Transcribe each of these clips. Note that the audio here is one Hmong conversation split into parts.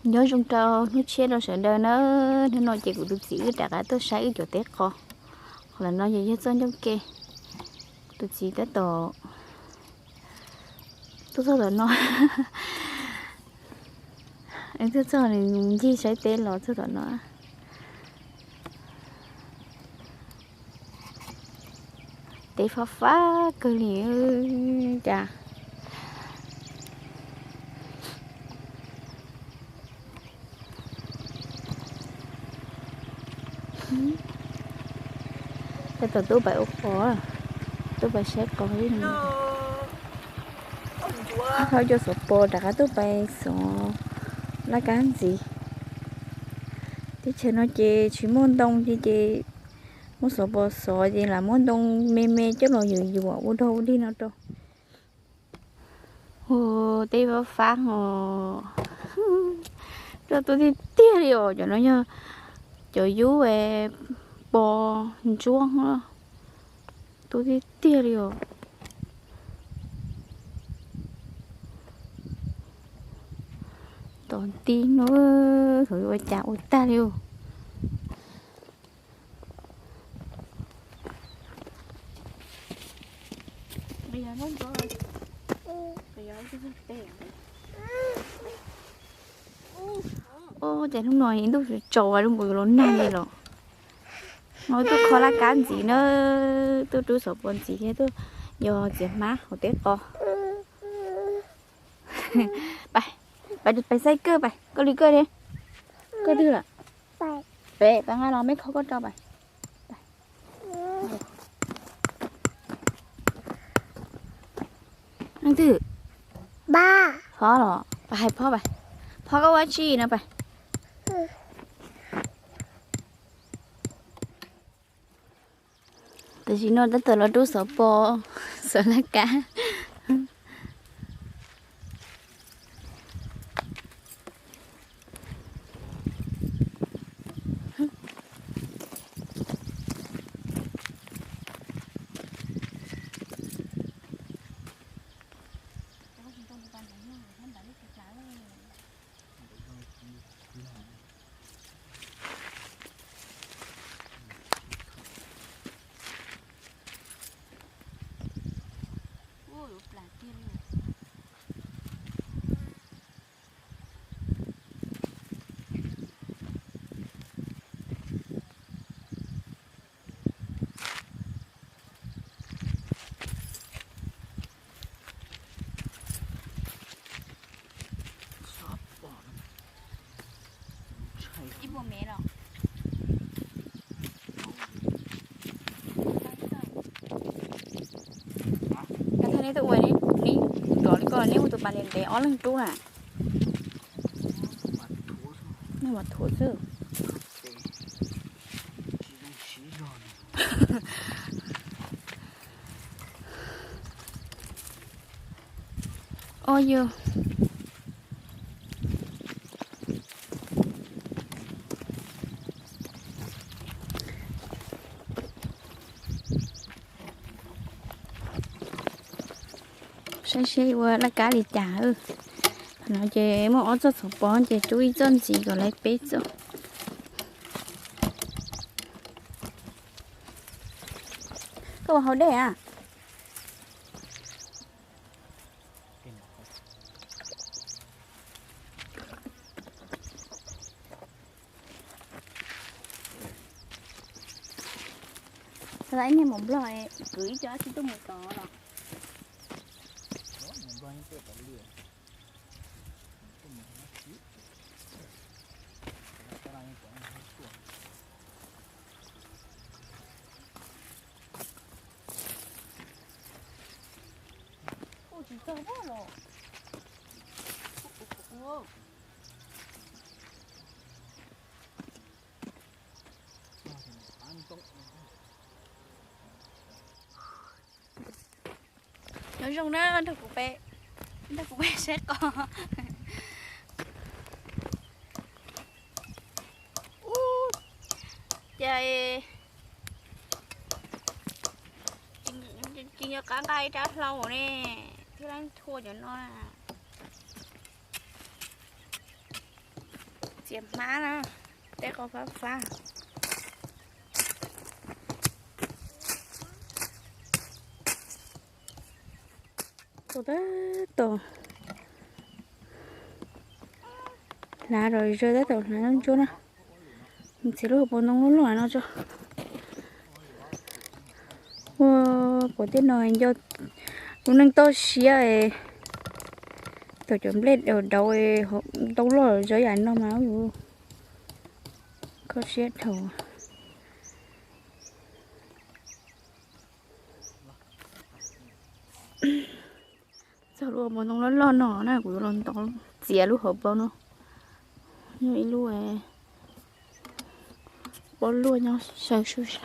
Nyob zoo rau hnub tshiab rau sawv daws na. Hnub no ces kuv tus txiv wb rov qab tuaj saib wb cov teb qos. Qhov no ces yog txoj ncauj ke. Tus txiv tab tom tuaj txog tom no. Tuaj txog nws ncig saib teb los txog tom no. Teb fab fab kawg li cas. Tab tom tuaj pais ua qos, tuaj pais saib qos li no. Ho cov xov pos rov qab tuaj pais xov laj kab ntxiv. Teb chaws no ces tsis muaj ntoo ces, ces muab xov pos xov ces lam muab ntoo me me coj los yuam yuam ua dog ua dig no rau. Ua teb fab fab os. Rau tuaj tiag tiag li os, cov no yog cov yub pos ntsuab, tuaj tiag tiag li os. Tom ti no, thaum ua cas ua tag li os. Ua cas hnub no ntuj tsaus zoo nkaus yuav los nag li los. No tuaj kho laj kab ntxiv na, tuaj rub xov pos ntxiv thiab tuaj yos txiv hmab hauv teb qos. Pais, pais saib koj pais, koj li koj li. Koj twg lawm? Pem, pais nqa los me kho koj rau pais. Leej twg? Phob los? Pais hais Phob pais. Phob koj ua dab tsi no pais. Tam sim no tab tom los rub xov pos, xov laj kab. Ib puas mev los? Neb tuaj ua, neb rov li ko neb ua tus pas ntev ntev ob leeg rub na. Nej mas thuav xwb. Ua yus. Saib seb ua laj kab li cas. No ces muaj ob txoj xov pos ces rub ib txoj ntxiv kom lawv peb txoj. Koj ua hauv dej a? Ib niag maum nplog kwv ib co dab tsi tuaj mus tod los? Ua tsis txog pob los. Nyob zoo na, nrog kuv peb, nrog kuv peb saib qos. Ub, cas tsis nco qab nqa ib rab hlau ne, thiab leej thua cov no na. Txiav hmab na, tej qau fab fab. Tau tab tom hlav rau zog tab tom hlav ntsuab na. Txiav lub hauv paus ntoo loj loj no tso. Ua, pom tej no nco lub neej toj siab, thaum cov nplej dauv dauv ntoo loj zov yam no mas kho siab dhau. Txog lub hauv paus ntoo loj loj no na kuv yuav los ntov txiav lub hauv paus no. Yog ib lub pob luaj nyob saw su sa.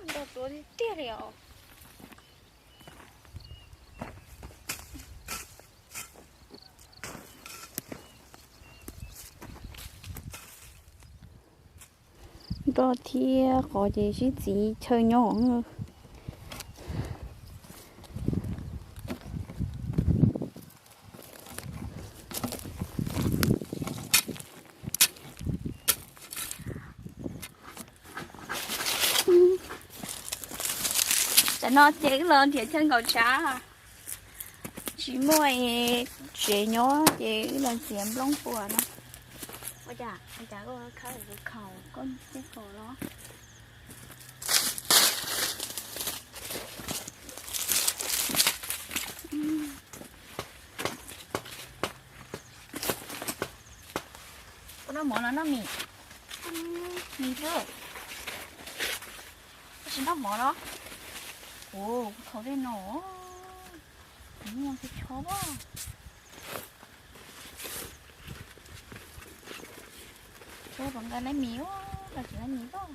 Ntau tuav tiag tiag li os. Nroj thiab qos ces sib txiv chaw nyob. Tam no ces wb los nrhiav chaw nkaum tshav, tsis muaj tsev nyob ces wb los txiav nplooj puas no. Ua cas, ua cas koj khawb kuv khaus koj tib kaus los? Koj noj mov los noj mis. Mis lwj, koj tsis noj mov los? Ua, kuv thov tej no, kuv nyiam koj chov as. Tsuav tom nqa lawv mis, lawv tsis lawv mis loj.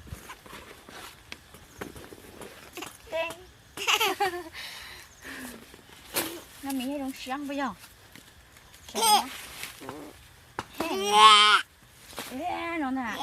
Noj mis thiaj zoo siab puas yog? No ntag.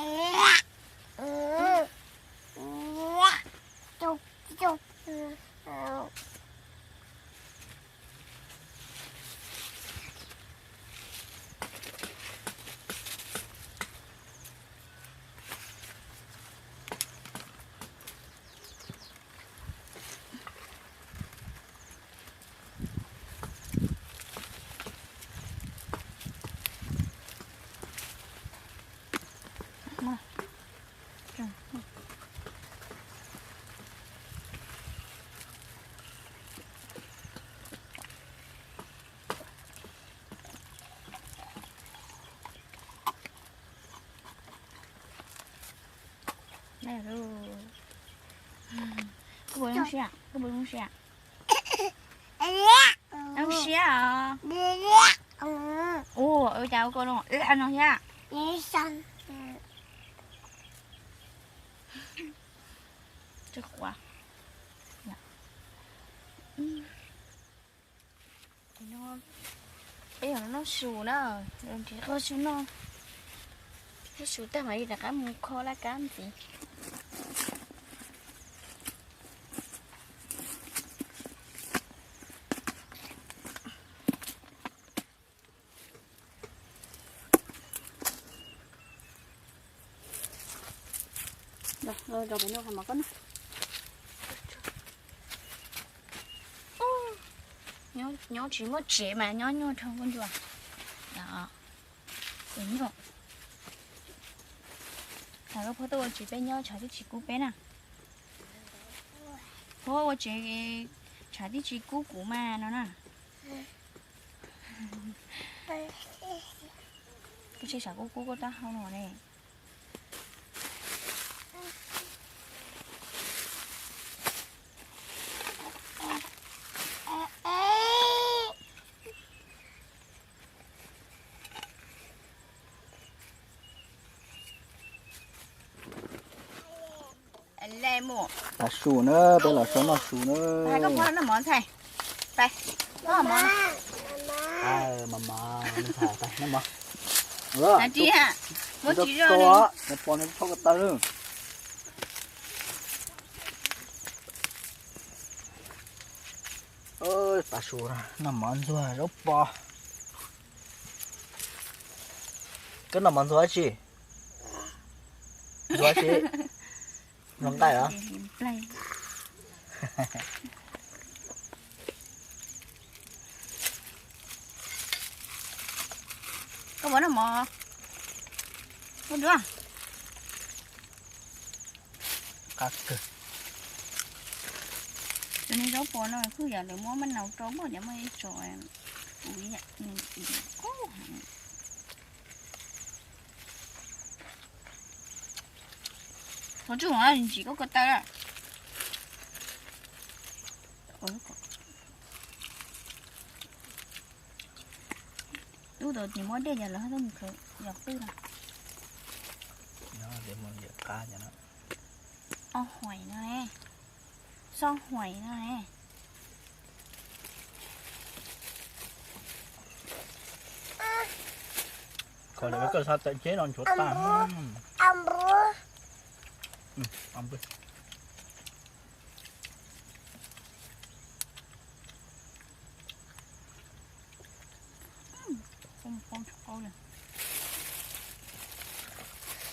Koj puas zoo siab? Koj puas zoo siab? Zoo siab os. Ua cas ua koj no no thiab? Tsw quav. Peb yuav noj su na, nrhiav qhov su noj. Noj su tag mam li rov qab mus kho laj kab ntxiv. Nyob tsis muaj tsev mas nyob nyuaj dhau koj ntsuag. Nyuaj. Thov koj phob tuaj ua tsev peb nyob, tshav twb tsis kub peb na. Phob ua tsev, tshav twb tsis kub kuv mas no na. Koj tsev tshav kub kub koj taub hau no ne. Tav su na, peb los so noj su na. Mas mas, noj mov. Nws pom nws tshov ko taw. Tav su noj mov ntxuag zaub pos. Koj noj mov ntxuag dab tsi? Ntxuag dab tsi? Ntxuag nqaij los? Koj puas noj mov? Ua dua. Qab kawg. Cov niag zaub pos no kuj yam lawv muab maj nau rau npaum cas muaj ib tso, kuv kub heev. Qhov tsuj ntsim koj ko taw. Tub tau tis muab dej yog lawv hab tub mus khaws yog qwj no. Ob huaim no, xob huaim no. Koj lawv koj xav tawm ceb no nchuav tag.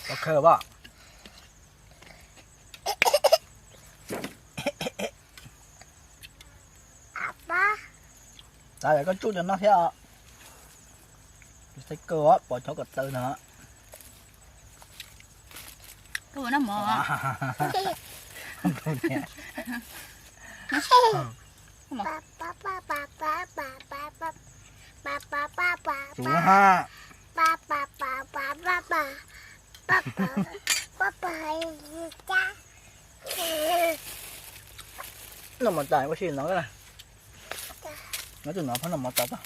Pov khawb os. Tav, koj tsuj cov no thiab os. Thaib kawg os, pom cov ko taw no. Koj puas noj mov? Tsuav ha. Noj mov tas ua si no, noj tus no pab noj mov tas tau.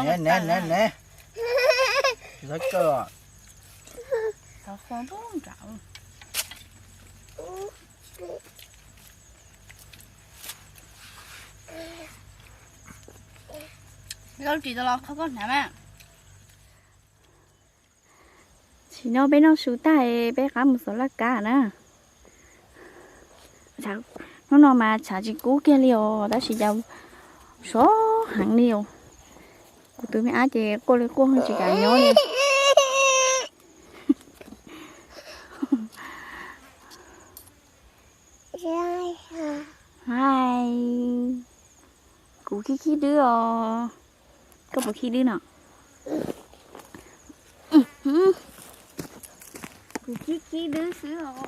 Ne ne ne ne. Tsis txhob kawj. Lub ris tau los qhov koj hnav mas. Tsis no peb noj su tag peb rov qab mus xauv laj kab na. Hnub no mas tshav tsis kub kiag li os, tab sis cas sov heev li os. Kuv tus me ab ces quaj li quaj tsis kam nyob li. Hais, kuv khib khib dwb os. Koj puas khib dwb no? Kuv khib khib dwb xwb os.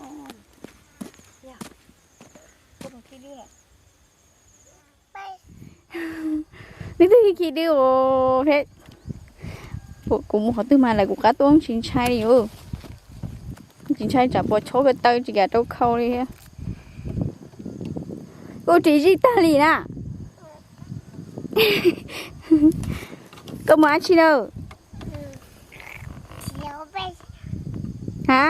Neb twb khib khib dwb os. Kuv mus qhov twg mas lawv kuv qab tuaj tsis ntshai li os. Tsis ntshai tsam pos tshaub ko taw tsis kam rau khau li thiab. Kuv ris zij tag li na. Koj mus dab tsi na? Ha?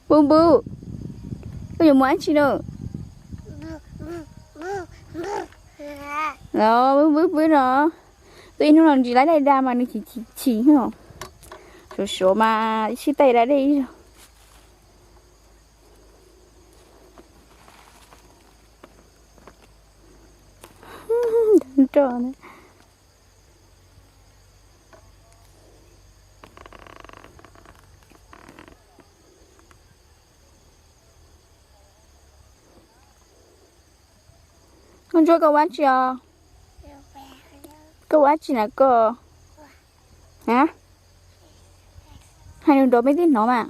Npw npw. Koj yuav mus dab tsi na? Los npw npw npw no. Twb ib hnub no ntsis laib laij da mas nws chim chim chim. Suav suav mas sib taij da dej ib zaug. Nroj. Nkauj Ntsuab, koj ua dab tsi os? Koj ua dab tsi na koj? A, hais lus nrov peb thiaj hnov mas.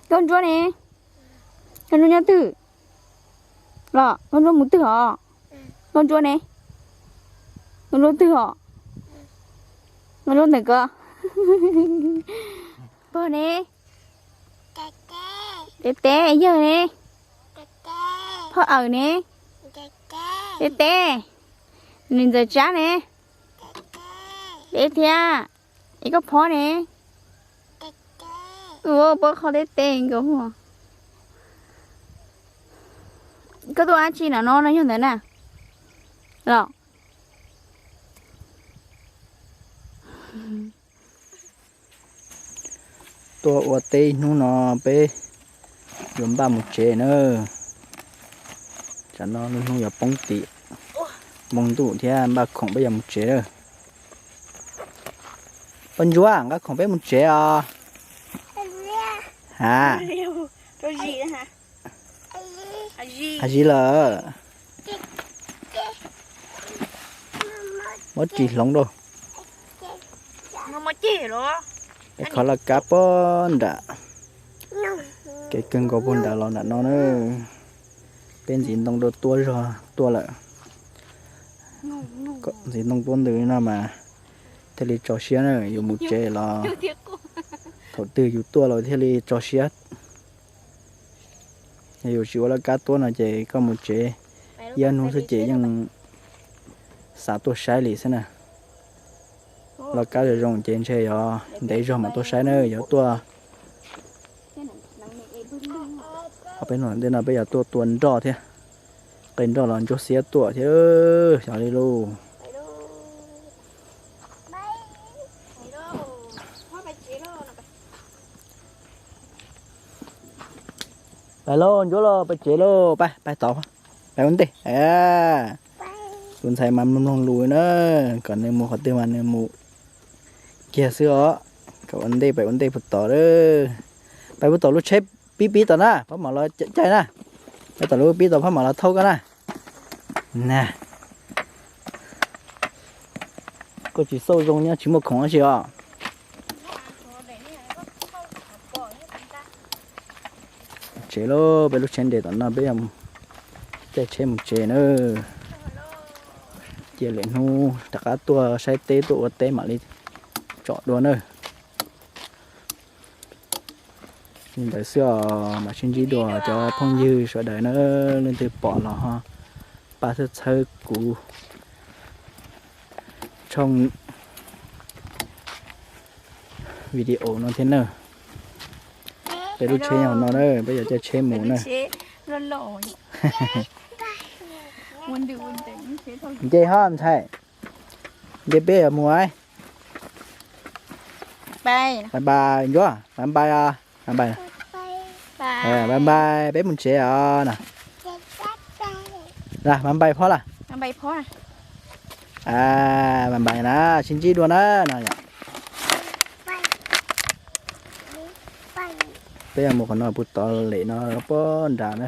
Nkauj Ntsuab ne? Nkauj Ntsuab nyob twg? Los Nkauj Ntsuab mus twg os? Nkauj Ntsuab ne? Nkauj Ntsuab twg os? Nkauj Ntsuab ntawm ko. Pog ne? Tes tes, yawg ne? Phauj Awm ne? Tes tes, niam ntxawm Tsab ne? Tes thiab. Es koj phob ne? Ua pab qhov tes tes nkaus. Koj tuaj dab tsi na no no yog ntawd na? Los tuaj ua teb ib hnub no peb yuav npaj mus tsev na. Tsam no lub hnub yuav poob tim, moo ntuj thiab npaj khoom peb yuav mus tsev lawm. Poj Ntsuab, nqa khoom peb mus tsev os. Ha, Zis lawm. Muab ris hloov rau. Peb kho laj kab puag nram, kev kawg nkaus puag nram los nram no na. Peb ntxiv ntoo rau tua zog tuaj lawm. Ntxiv ntoo tuaj ntws no mas thiaj li tso siab na, yus mus tsev los thaum twg yus tuaj los thiaj li tso siab. Yog yus tsis ua laj kab tuaj no ces koj mus tsev ib ob hnub xwb ces yeej xav tuaj saib li xwb na. Laj kab zoo zoo ces ntshe yog ntev zog mam tuaj saib na, yog tuaj. Peb ntej no peb yog tuaj tua nroj thiab, qe nroj los ntsuab xiab tuaj thiab, xyov li lauj. Pais lauj, Ntsuab lauj, pais tsev lauj, pais, pais tod, pais ua ntej. Tus ntxhais mas mloog mloog lus na, kom nws mus qhov twg mas nws mus kiag xwb os. Kom ua ntej, pais ua ntej puag tod. Pais puag tom lub tsheb pib pib tom na, phab mam los caij na. Pais tom lub pib tom phab mam los thauj koj na. Na, koj tsis xauj zoo nyob tsis muaj khoom dab tsi os. Tsev lauj, peb lub tsheb nres tom no peb caij tsheb mus tsev na. Cia lwm hnub rov qab tuaj saib teb tuaj ua teb mam li tsom dua na. Li ntawd xwb os, mam sib ntsib dua cov phooj ywg sawv daws na, leej twg pom los ho pab txhawb txhawb kuv tshooj video no thiab na. Peb lub tsheb yog no na, peb yuav caij tsheb mus na. Nce ho ntxhais, nce peb yuav mus. Bye bye Ntsuab, bye bye os, bye bye. Bye bye, peb mus tsev os na. Bye bye phob lawm. Bye bye na, sib ntsib dua na no yom. Peb yuav mus qhov no puag tod lem no puag nrad na.